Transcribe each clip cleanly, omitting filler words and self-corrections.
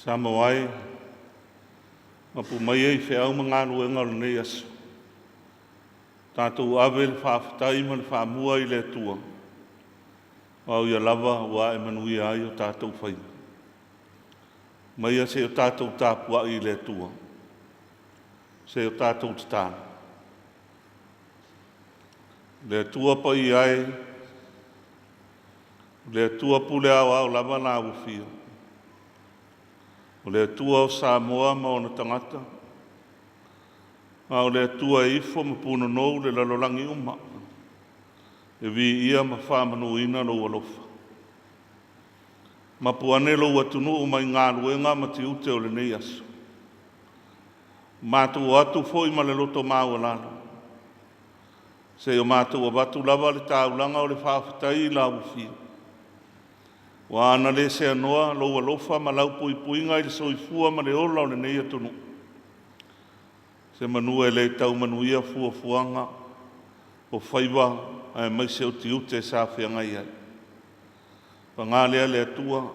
Samoa e, mapu mai ai feau ma galuega o lenei aso. Tatou ave le faafetai ma le faamua i le Atua, aua o Ia lava ua ae manuia ai o tatou faiva. Maia se i o tatou tapuai i le Atua, se i o tatou tatalo. Le Atua paia e, le Atua pule aoao lava la ua fia. O le Atua o Samoa ma ona tagata, a o le Atua e ifo ma punonou le lalolagi uma, e viia ma faamanuina lou alofa. Mapu ane lou atunuu mai galuega ma tiute o lenei aso. Matou o atu foi ma le loto maualalo, se i o matou avatu lava le taulaga o le faafetai i la ua fia. Ua ana le seanoa lou alofa ma lau puipuiga i le soifua ma le ola o lenei atunuu. Se manu e le tau manuia fuafuaga o faiva aemaise o tiute sa feagai ai. Paga lea le Atua,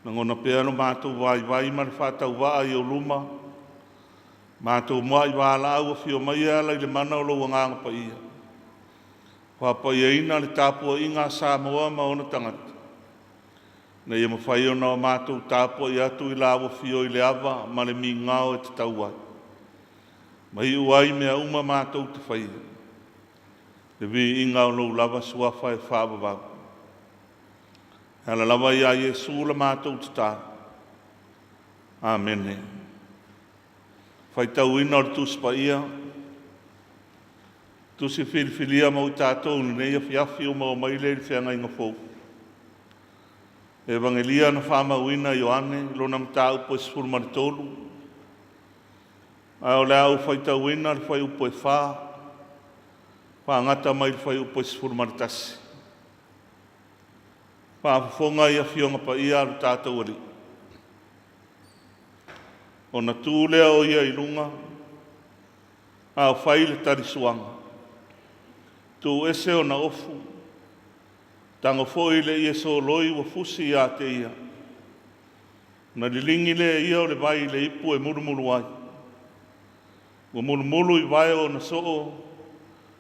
lagona pea lo matou vaivai ma le faatauvaa i ou luma, matou muai valaau afio mai e ala i le mana o lou Agaga Paia, faapaiaina le tapuaiga a Samoa ma ona tagata, ina ia mafai ona o matou tapuai atu i la ua afio i le ava ma le migao e tatau ai, ma iu ai mea uma matou te faia, le viiga o lou lava suafa e faavavau. E ala lava ia Iesu la matou tatalo. Amene. Faitauina o le Tusi Paia, tusi filifilia mo i tatou i lenei afiafi ua maua mai lea i le feagaiga fou. Evagelia na faamauina e Ioane lona mataupu e 13, ae o le a ou faitauina le fuaiupu e 4, faagata mai le fuaiupu e 11. Faafofoga i Afioga Paia a lo tatou Alii. Ona tu lea o ia i luga, a o fai le talisuaga, tuu ese ona ofu, tago foi le ie soloi ua fusi ia te ia, ona liligi lea e ia o le vai i le ipu e mulumulu ai. Ua mulumulu i vae o ona soo,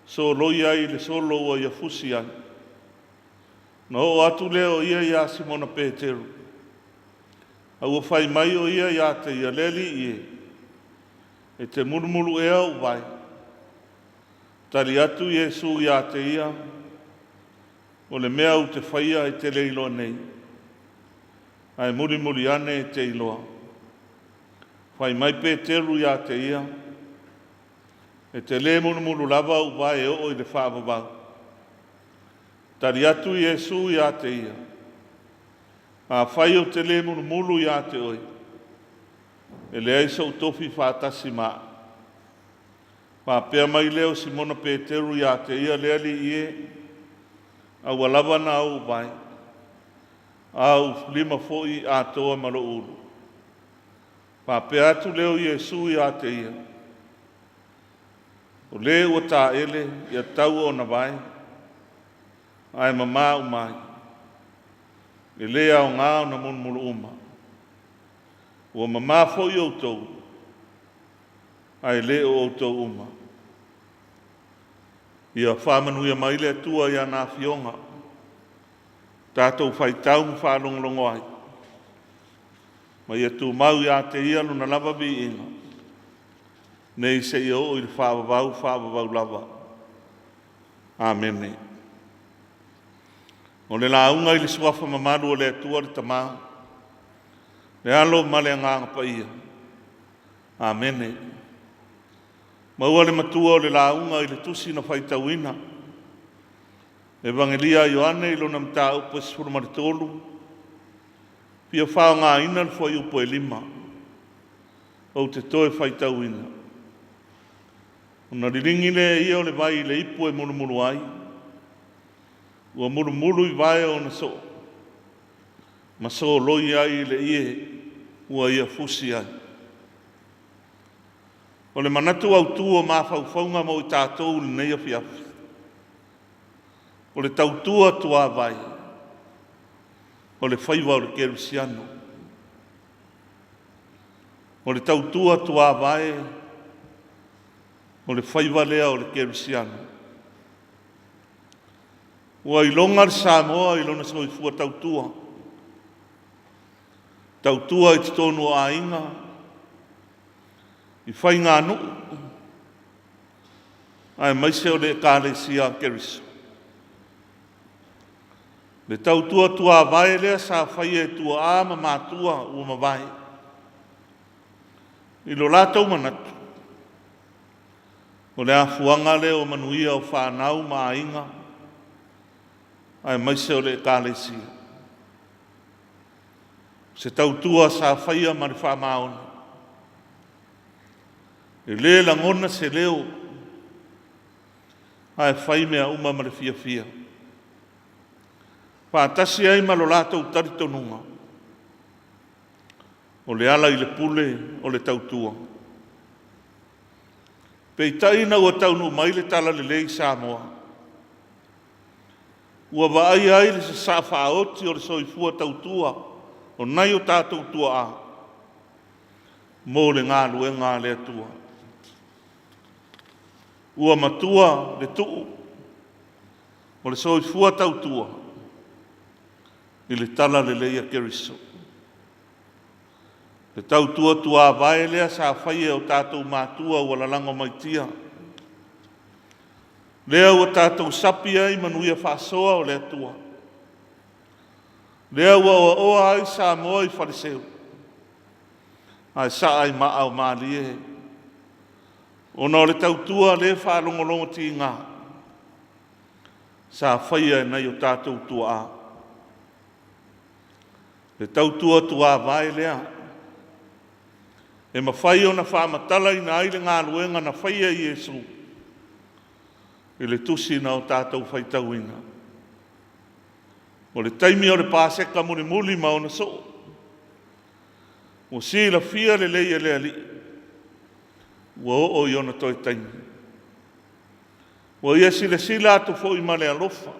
soloi ai i le solo ua ia fusi ai. Na oo atu lea o ia iā Simona Peteru, a ua fai mai o ia iā te ia, Le Alii e, e te mulumulu ea ou vae? Tali atu Iesu iā te ia, o le mea ou te faia e te le iloa nei, ae mulimuli ane e te iloa. Fai mai Peteru iā te ia, e te lē mulumulu lava ou vae e oo i le faavavau. Tali atu Iesu iā te ia, afai ou te lē mulumulu iā te oe, e leai sou tofi faatasi ma au. Faapea mai lea o Simona Peteru iā te ia, Le Alii e, aua lava na ou vae, a ou lima foi atoa ma lou ulu. Faapea atu lea o Iesu iā te ia, o lē ua taele ia tau ona vae, ae mamā uma ai. E lē aogā ona mulumulu uma. Ua mamā foi outou, ae le o outou uma. Ia faamanuia mai le Atua i ana afioga, tatou faitau ma faalogologo ai, ma ia tumau ia te ia lona lava viiga, nei seia oo i le faavavau, faavavau lava. Amene. O le lauga i le suafa mamalu o le Atua le Tama, le Alo ma le Agaga Paia. Amene. Maua le matua o le lauga i le tusi na faitauina. Evagelia a Ioane i lona mataupu e 13, fia faaaogaina le fuaiupu e 5, ou te toe faitauina. Ona liligi lea e ia o le vai i le ipu e mulumulu ai, ua mulumulu i vae o ona soo, ma soloi ai i le ie ua ia fusi ai. O le manatu autu o mafaufauga mo i tatou i lenei afiafi, o le tautua tuavai, o le faiva o le kerisiano. O le tautua tuavae o le faiva lea o le kerisiano. Ua iloga le Samoa i lona soifua tautua, tautua i totonu o aiga, i faiganuu, aemaise o le Ekalesia a Keriso. Le tautua tuavae lea sa faia e tuaa ma matua ua mavae i lo latou manatu, o le afuaga lea o manuia o fanau ma aiga, aemaise o le Ekalesia. O se tautua sa faia ma le faamaoni, e le lagona se leo, ae fai mea uma ma le fiafia, faatasi ai ma lo latou talitonuga, o le ala i le pule o le tautua. Peitai ina ua taunuu mai le talalelei i Samoa, ua vaaia ai le sasaa faaoti o le soifua tautua o nai o tatou tuaa mo le galuega a le Atua. Ua matua le tuu o le soifua tautua i le talalelei a Keriso. Le tautua tuavae lea sa faia e o tatou matua ua lalago mai tia, lea ua tatou sapi ai manuia faasoa o le Atua, lea ua oaoa ai Samoa i Faleseu, ae saa i maa o malie, ona o le tautua le faalogologotiga sa faia e nai o tatou tuaa. Le tautua tuavae lea e mafai ona faamatalaina ai le galuega na faia e Iesu i le tusi na o tatou faitauina. O le taimi o le Paseka mulimuli ma ona soo, ua silafia lelei e le Alii ua oo i ona toe taimi. Ua ia silasila atu foi ma le alofa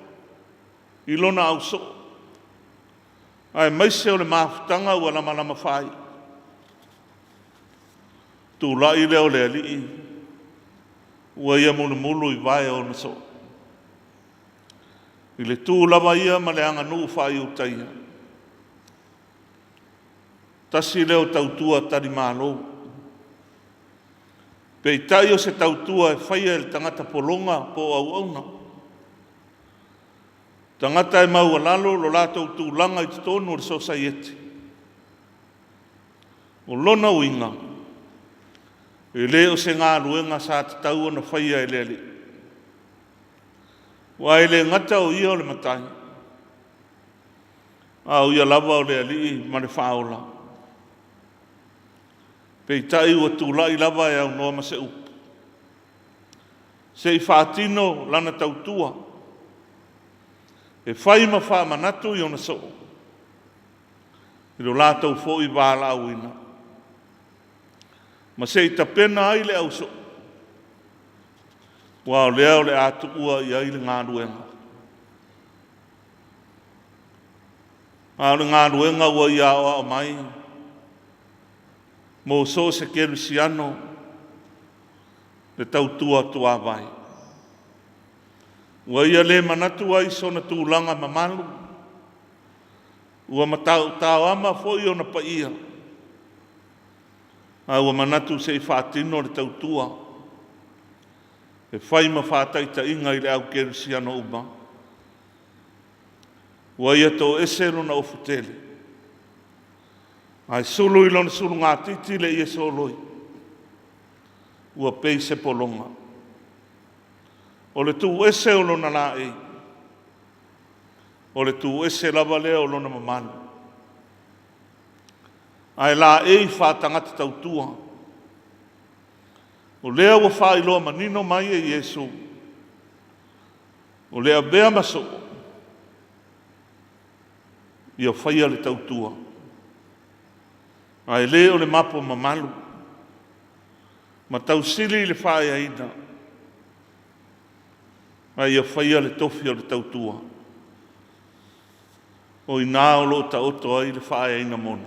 i lona ausoo, aemaise o le mafutaga ua lamalama faaiu. Tulai lea o le Alii ua ia mulumulu i vae o ona soo. I le tu lava ia ma le aganuu faa-Iutaia, tasi lea o tautua talimalo. Peitai o se tautua e faia e le tagata pologa po o auauna, tagata e maualalo lo latou tulaga i totonu o le sosaiete. O lona uiga, e le o se galuega sa tatau ona faia e le Alii, aua e le gata o Ia o le Matai, a o Ia lava o le Alii ma le Faaola. Peitai ua tulai lava e aunoa ma se upu, se i faatino lana tautua e fai ma faamanatu i ona soo i lo latou foi valaauina, ma se i tapena ai le ausoo, aua o lea o le a tuua i ai le galuega. A o le galuega ua ia aoao mai mo so o se kerisiano le tautua tuavae. Ua ia le manatu ai i sona tulaga mamalu, ua matautaoama foi ona paia, a ua manatu se i faatino le tautua e fai ma faataitaiga i le au kerisiano uma. Ua ia toese lona ofu tele, ae sulu i lona sulugatiti le ie soloi, ua pei se pologa. O le tuuese o lona laei, o le tuuese lava lea o lona mamalu, ae laei faatagata tautua. O lea ua faailoa manino mai e Iesu, o le avea ma soo, ia faia le tautua, ae le o le mapo mamalu ma tausili i le faaeaina, a ia faia le tofi o le tautua. O i ina o lo o taoto ai le faaeaina moni.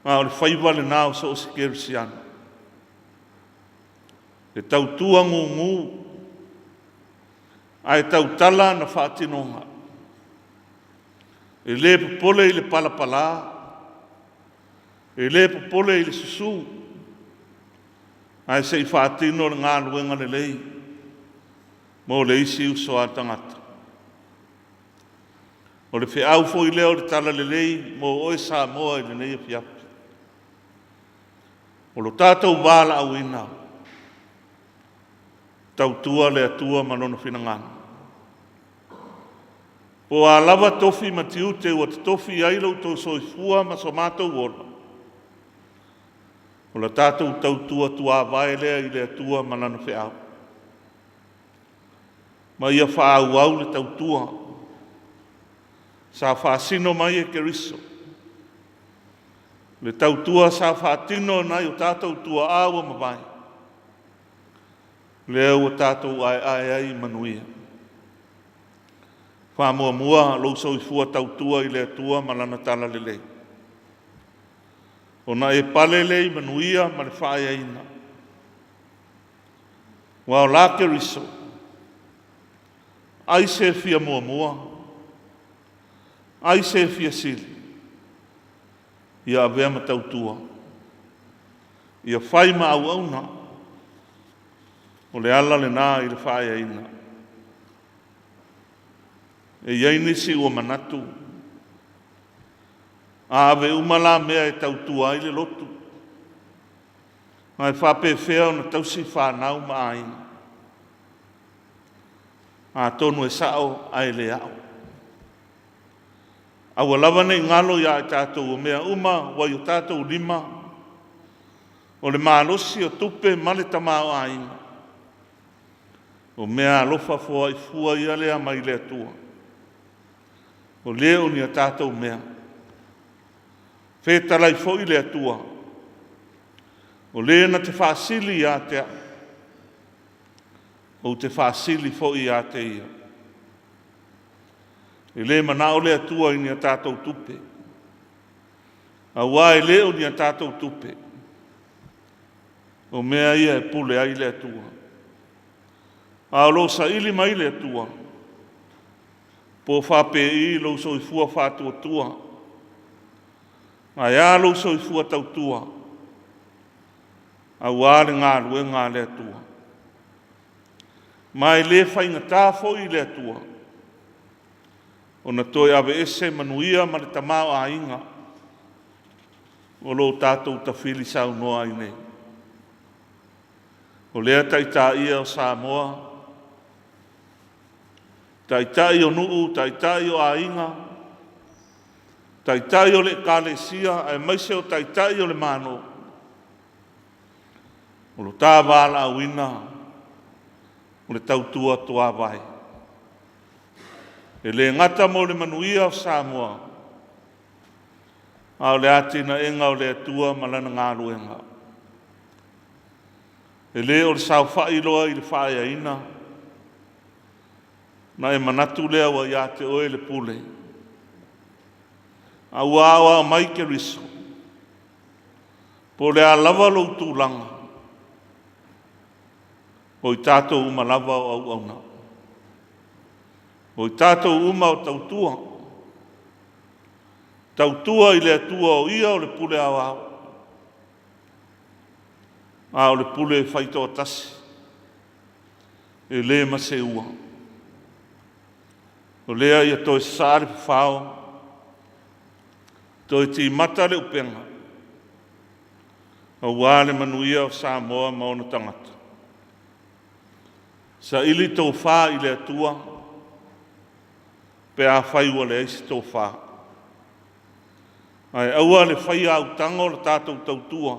A o le faiva lenā o so o se kerisiano. E tautua gugu ae tautala na faatinoga. E le popole i le palapala, e le popole i le susu, ae se i faatino le galuega lelei mo le isi uso a tagata. O le feau foi lea o le talalelei mo oe Samoa i lenei afiafi. O lo tatou valaauina, tautua le Atua ma Lona finagalo. Po o a lava tofi ma tiute ua totofi i ai lo outou soifua ma so matou ola, o le tatou tautua tuavae lea i le Atua ma Lana feau. Ma ia faaauau le tautua sa faasino mai e Keriso, le tautua sa faatino e nai o tatou tuaa ua mavae, lea ua tatou aeae ai i manuia. Faamuamua lou soifua tautua i le Atua ma Lana talalelei, ona e pale lea i manuia ma le faaeaina. Ua o la Keriso, ai se fia muamua, ai se fia sili, ia avea ma tautua, ia fai ma auauna, o le ala lenā i le faaeaina. E i ai nisi ua manatu, a ave uma la mea e tautua ai le lotu, ae faapefea ona tausi fanau ma aiga? Atonu e sao ae le ao. Aua lava ne i galo ia i tatou o mea uma ua i o tatou lima, o le malosi o tupe ma le tamaoaiga, o mea alofa foai fua ia lea mai le Atua, o lea o ni a tatou mea. Fetalai foi le Atua, o le na te faasili ia te au, ou te faasili foi ia te ia. E le manao le Atua i ni a tatou tupe, aua e le o ni a tatou tupe, o mea ia e pule ai le Atua. A o lo o saili mai le Atua, po o faapei lou soifua faatuatua, ae a lou soifua tautua, aua le galuega a le Atua. Ma e le faigata foi i le Atua ona toe aveese manuia ma le tamaoaiga o lo o tatou tafili saunoa ai nei. O lea taitaia o Samoa, taitai o nuu, taitai o aiga, taitai o le ekalesia, aemaise o taitai o le Malo, o lo ta valaauina o le tautua tuavae. E le gata mo le manuia o Samoa, a o le atinaega o le Atua ma lana galuega. E le o le saofai loa i le faaeaina, na e manatu lea ua ia te oe le pule, a ua aoao mai Keriso, po o le a lava lou tulaga, o i tatou uma lava o auauna, o i tatou uma o tautua, tautua i le Atua o ia o le pule aoao, a o le pule e faitoatasi, e le maseua. O lea ia toe sasaa le fafao, toe timata le upega, aua le manuia o Samoa ma ona tagata. Saili tofā i le Atua, pe afai ua leai se tofā. Ae aua le faia autaga o le tatou tautua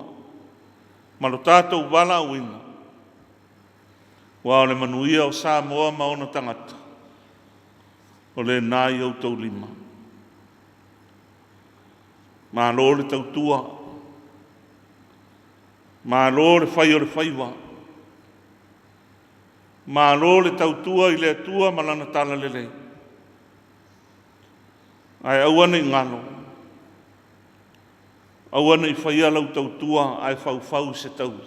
ma lo tatou valaauina, aua o le manuia o Samoa ma ona tagata, o lenā i outou lima. Malo le tautua, malo le fai o le faiva, malo le tautua i le Atua ma lana talalelei. Ae aua ne i galo, Aua ne i faia lau tautua ae faufau i se taui.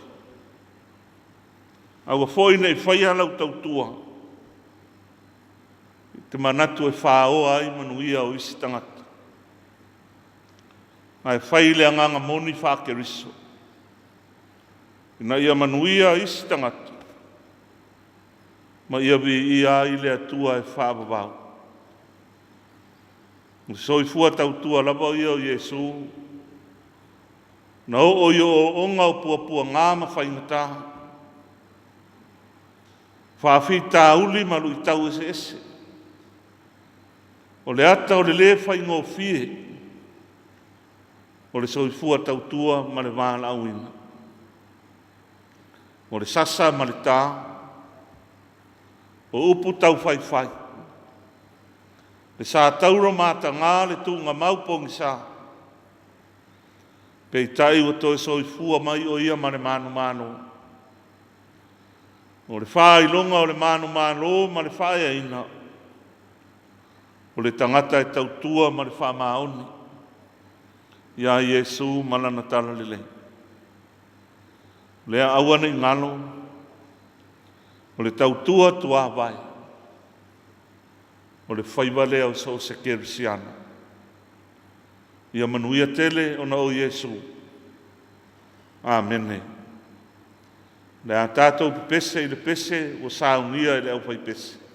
Aua foi ne i faia lau tautua i te manatu e faoa ai manuia o isi tagata. Ae fai i le agaga moni faa-Keriso, ina ia manuia isi tagata ma ia viia ai le Atua e faavavau. O le soifua tautua lava ia o Iesu, na oo i ooooga o puapuaga ma faigata, faafitauli ma luitau eseese. O le ata o le lē faigofie o le soifua tautua ma le valaauina. O le sasa ma le ta, o upu taufaifai, le sa taula mataga, le tuugamau pogisa, peitai ua toe soifua mai o Ia ma le manumalo. O le faailoga o le manumalo ma le faaeaina, o le tagata e tautua ma le faamaoni ia Iesu ma Lana Talalelei. O lea aua ne i galo, o le tautua tuavae, o le faiva lea o so o se kerisiano. Ia manuia tele ona o Iesu. Amene. O le a tatou pepese i le pese ua saunia e le aufaipese.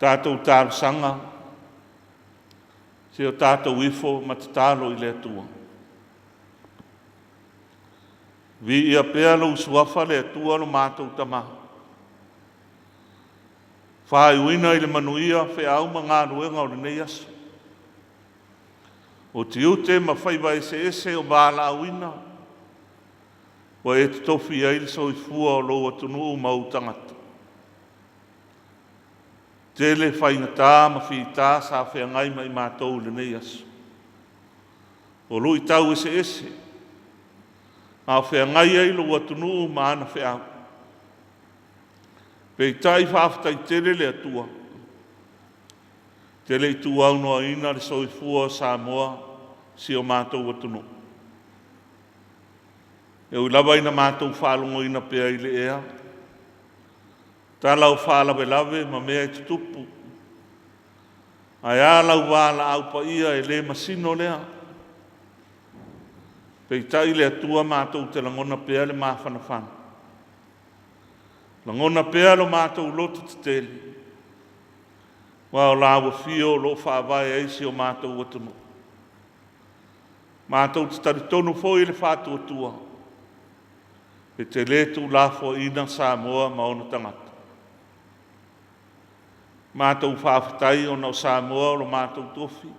Tatou talosaga, se o tatou ifo ma tatalo i le Atua. Viia pea lou suafa le Atua lo matou Tama. Faaiuina i le manuia feau ma galuega o lenei aso. O tiute ma faiva eseese o valaauina, ua e totofi ai le soifua o lou atunuu ma ou tagata. Tele faigata ma fita sa feagai ma i matou i lenei aso. O luitau eseese, a o feagai ai lou atunuu ma ana feau. Peitai faafetai tele le Atua, te le i tuaunoaina le soifua o Samoa, si o matou atunuu. E ui lava ina matou faalogoina pea i le ea tala o faalavelave ma mea e tutupu, ae a lau valaau paia e le masino lea. Peitai le Atua matou te lagona pea le mafanafana, lagona pea lo matou loto tetele, aua o lau afio o lo o faavae ai si o matou atunuu. Matou te talitonu foi i le faatuatua e te le tuulafoaiina Samoa ma ona tagata. Matou faafetai ona o Samoa o lo matou tofi,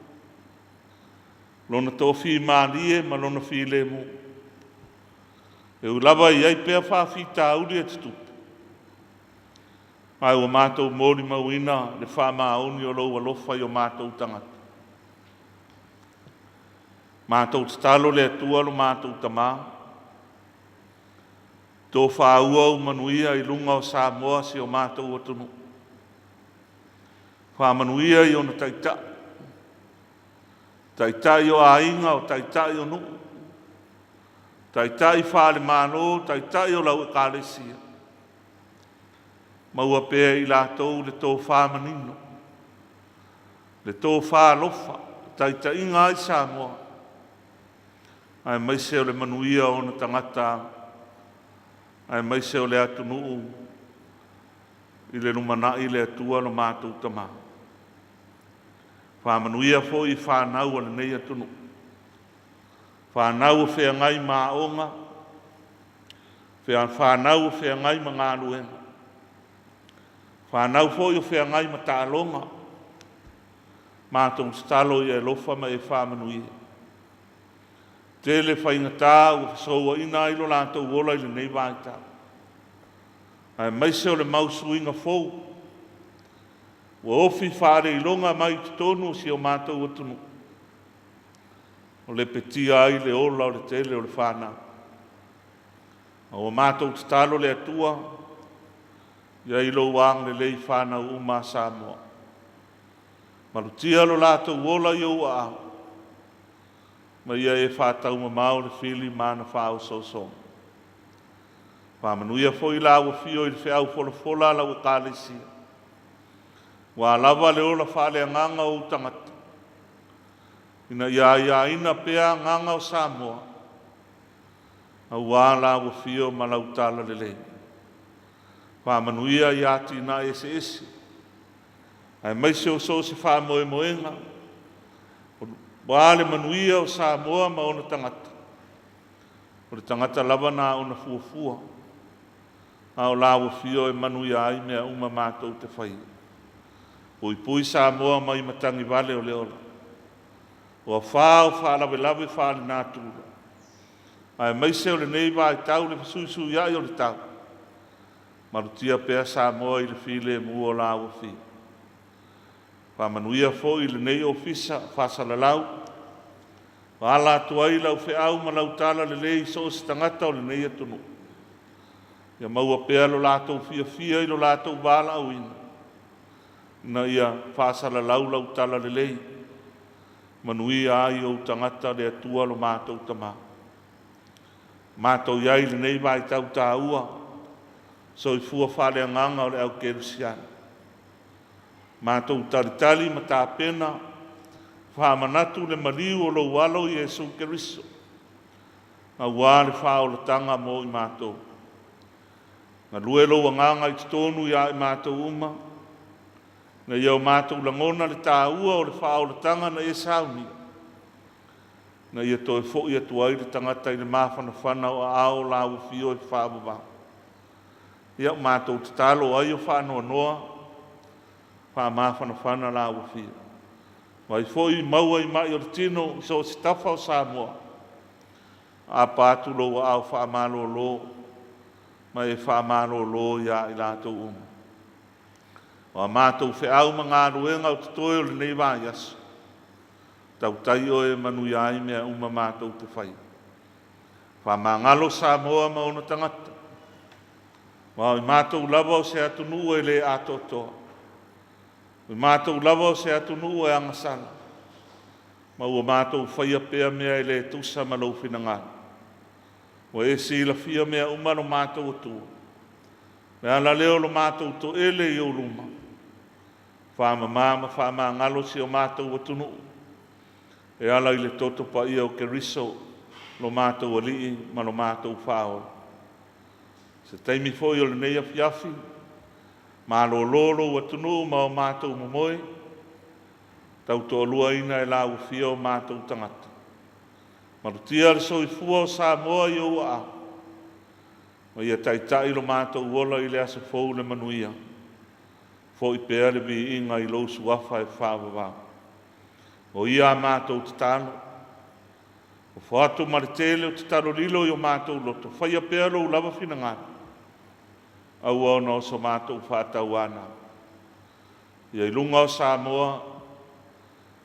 lona tofimalie ma lona filemu. E ui lava e i ai pea faafitauli e tutupu, ae ua matou molimauina le faamaoni o lou alofa i o matou tagata. Matou tatalo le Atua lo matou Tama, tofaua ou manuia i luga o Samoa si o matou atunuu. Faamanuia i ona taitai, taitai o aiga, o taitai o nuu, taitai faale-Malo, taitai o lau Ekalesia. Maua pea e i latou le tofa manino, le tofa alofa, taitaiga ai Samoa, aemaise o le manuia o ona tagata, aemaise o le atunuu i le lumanai le Atua lo matou Tama. Faamanuia foi i fanau a lenei atunuu, fanau o feagai ma aoga, fanau o feagai ma galuega, fanau foi o feagai ma taaloga. Matou tatalo ia e alofa ma e faamanuia. Tele faigata ua fesouaina ai lo latou ola i lenei vaitau, aemaise o le mau suiga fou ua ofi faaleiloga mai i totonu o si o matou atunuu, o lepetia ai le ola o le tele o le fanau. A ua matou tatalo le Atua, ia i lou agalelei i fanau uma a Samoa. Malutia lo latou ola i ou aao, ma ia e faataumamao le fili ma ana faaosoosoga. Faamanuia foi lau afio i le feau folafola a lau Ekalesia, ua lava le ola faaleagaga o ou tagata, ina ia aiaina pea agaga o Samoa, aua lau afio ma lau talalelei. Faamanuia i atinae eseese, aemaise o so o se faamoemoega, aua le manuia o Samoa ma ona tagata. O le tagata lava na ona fuafua, a o lau afio e manuia ai mea uma matou te faia. Puipui Samoa mai matagivale o le ola, ua fa o faalavelave faalenatura, aemaise o lenei vaitau le fesuisuiai o le tau. Malutia pea Samoa i le filemu o lau afio. Faamanuia foi i lenei ofisa faasalalau, ua ala atu ai lau feau ma lau talalelei i so o se tagata o lenei atunuu. Ia maua pea lo latou fiafia i lo latou valaauina, ina ia faasalalau lau talalelei, manuia ai ou tagata le Atua lo matou Tama. Matou i ai i lenei vaitau taua, soifua faaleagaga o le au kerisiano. Matou talitali ma tapena, faamanatu le maliu o lou alo Iesu Keriso, aua le faaolataga mo i matou. Galue lou agaga i totonu ia i matou uma, Ina ia o matou lagona le taua o le faaolataga na e saunia, ina ia toe fo'i atu ai le tagata i le mafanafana o aao o lau Afio e faavavau. Ia, ua matou tatalo, o ai o faanoanoa, faamafanafana lau Afio. O ai foi maua i mai o le tino i so o se tafa o Samoa, aapa atu lou aao faamalolo ma e faamalolo ia i latou uma. O a matou feau ma galuega o totoe o lenei vaiaso, tautai oe e manuia ai mea uma matou te faia. Faamagalo Samoa ma ona tagata, ma o matou lava o se atunuu e le atoatoa, o matou lava o se atunuu e agasala, ma ua matou faia pea mea e le tusa ma lou finagalo. Ua e silafia mea uma lo matou Atua, o le ala lea o lo matou toele i ou luma, faamama ma faamagalo si o matou atunuu e ala i le toto paia o Keriso lo matou Alii ma lo matou Faaola. Se taimi foi o lenei afiafi, malolo lou atunuu ma o matou momoe, tautoaluaina e lau Afio o matou tagata. Malutia le soifua o Samoa i ou aao, ma ia taitai lo matou ola i le aso fou le manuia. Foi pea le viiga i lou suafa e faavavau. O ia a matou tatalo, ofo atu ma le tele o tatalo lilo i o matou loto, faia pea lou lava finagalo, aua ona o so matou faatauanau. Ia i luga o Samoa,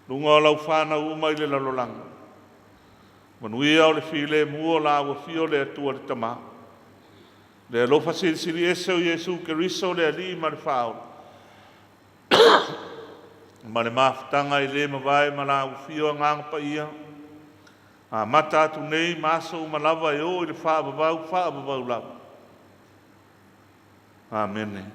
luga o lau fanau uma i le lalolagi, manuia o le filemu o lau Afio le Atua le Tama, le alofa silisili ese o Iesu Keriso le Alii ma le Faaola, ma le mafutaga e le mavae ma lau Afio Agaga Paia, amata atu nei ma aso uma lava e oo i le faavavau, faavavau lava. Amene.